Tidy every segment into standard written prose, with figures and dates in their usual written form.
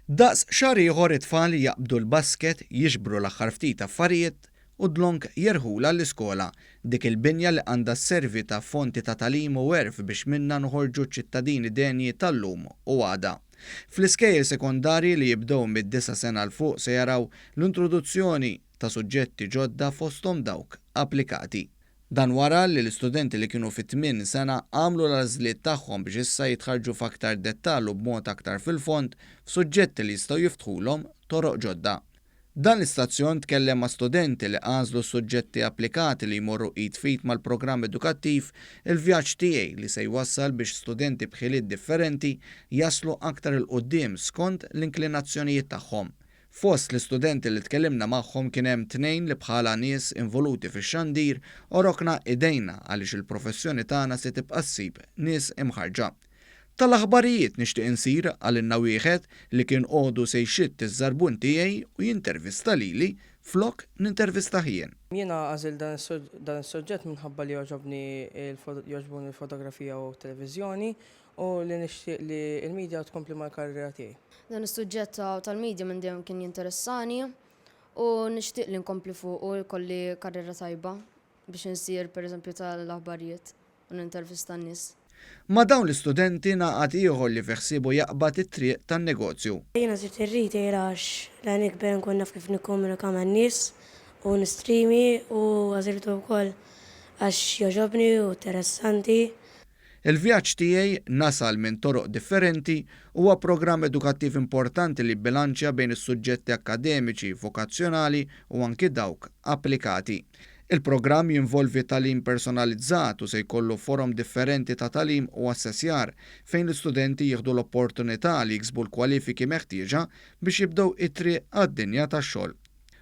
Daqs xahar ieħor it-tfal jaqbdu l-basket, jiġbru l-aħħar ftit affarijiet u dlonk jerħulha l-iskola, dik il-binja li għandha sservi ta' fonti ta' tagħlim u għerf biex minnha noħorġu ċittadini denji tal-lum u għada. Fl-iskejjel sekondarji li jibdew mid-disa' sena 'l fuq se jaraw l-introduzzjoni ta' suġġetti ġodda fosthom dawk applikati. Dan wara li l-istudenti li kienu fit-tmien sena għamlu l-għażliet tagħhom biex issa jitħarrġu f'aktar dettall u b'mod aktar fil-fond f'suġġetti li jistgħu jiftħulhom toroq ġodda. Dan l-istazzjon tkellem ma' studenti li għażlu s-suġġetti applikati li jmorru id f'id mal-programm edukattiv Il-Vjaġġ Tiegħi li se jwassal biex studenti b'ħiliet differenti jaslu aktar 'il quddiem skont l-inklinazzjonijiet tagħhom. Fost l-istudenti li tkellimna magħhom kien hemm tnejn li bħala nies involuti fix-xandir għorokna idejna għaliex il-professjoni tagħna se tibqa' ssib nies imħarrġa. Tal-aħbarijiet nixtieq insir, qalilna wieħed li kien għodu se jxidd iż-żarbun tiegħi u jintervista lili flok nintervistah jien. Jiena għażilt dan is-suġġett minħabba li jogħġobni jogħġbuni l-fotografija u t-televiżjoni u li nixtieq li l-media tkompli mal-karriera tiegħi. Dan is-suġġett tal-media minn dejjem kien jinteressani u nixtieq li nkompli fuqu u jkolli karriera tajba biex insir pereżempju tal-aħbarijiet u nintervista n-nies. Ma' dawn l-istudenti ngħaqad ieħor li fi ħsiebu jaqbad it-triq tan-negozju. Jiena sirt ir-retail għax la nikber nkun naf kif nikkomunika man-nies u nesprimi u għażiltu wkoll għax jogħġobni u interessanti. Il-vjaġġ tiegħi nasal minn toroq differenti huwa programm edukattiv importanti li jibbilanċja bejn is-suġġetti akkademiċi, vokazzjonali u anki dawk applikati. Il-programm jinvolvi tagħlim personalizzat u se jkollu forom differenti ta' tagħlim u assessjar fejn l-istudenti jieħdu l-opportunità li jiksbu l-kwalifiki meħtieġa biex jibdew it-triq għad-dinja tax-xogħol.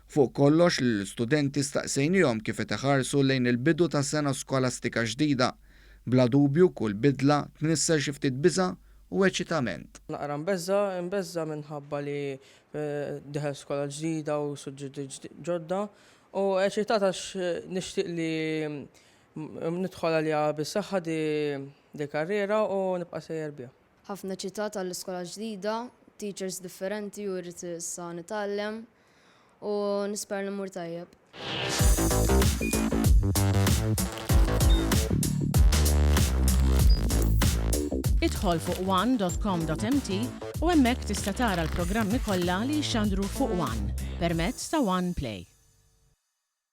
Fuq kollox lill-istudenti staqsejniehom kif qed iħarsu lejn il-bidu ta' sena skolastika ġdida. Bla dubju kull bidla tnissel xi ftit biża' u eċitament. Naqra mbeżża', imbeżża' minħabba li dieħel skola ġdida u suġġetti ġodda u eċitat għax nixtieq li nidħol għaliha bis-saħħa di karriera u nibqa' sejjer biha. Ħafna eċitat għall-iskola ġdida, teachers differenti u rrid issa nitgħallem u nispera li mmur tajjeb. Idħol fuq one.com.mt u hemmhekk tista' tara l-programmi kollha li jixxandru fuq One permezz ta' One Play.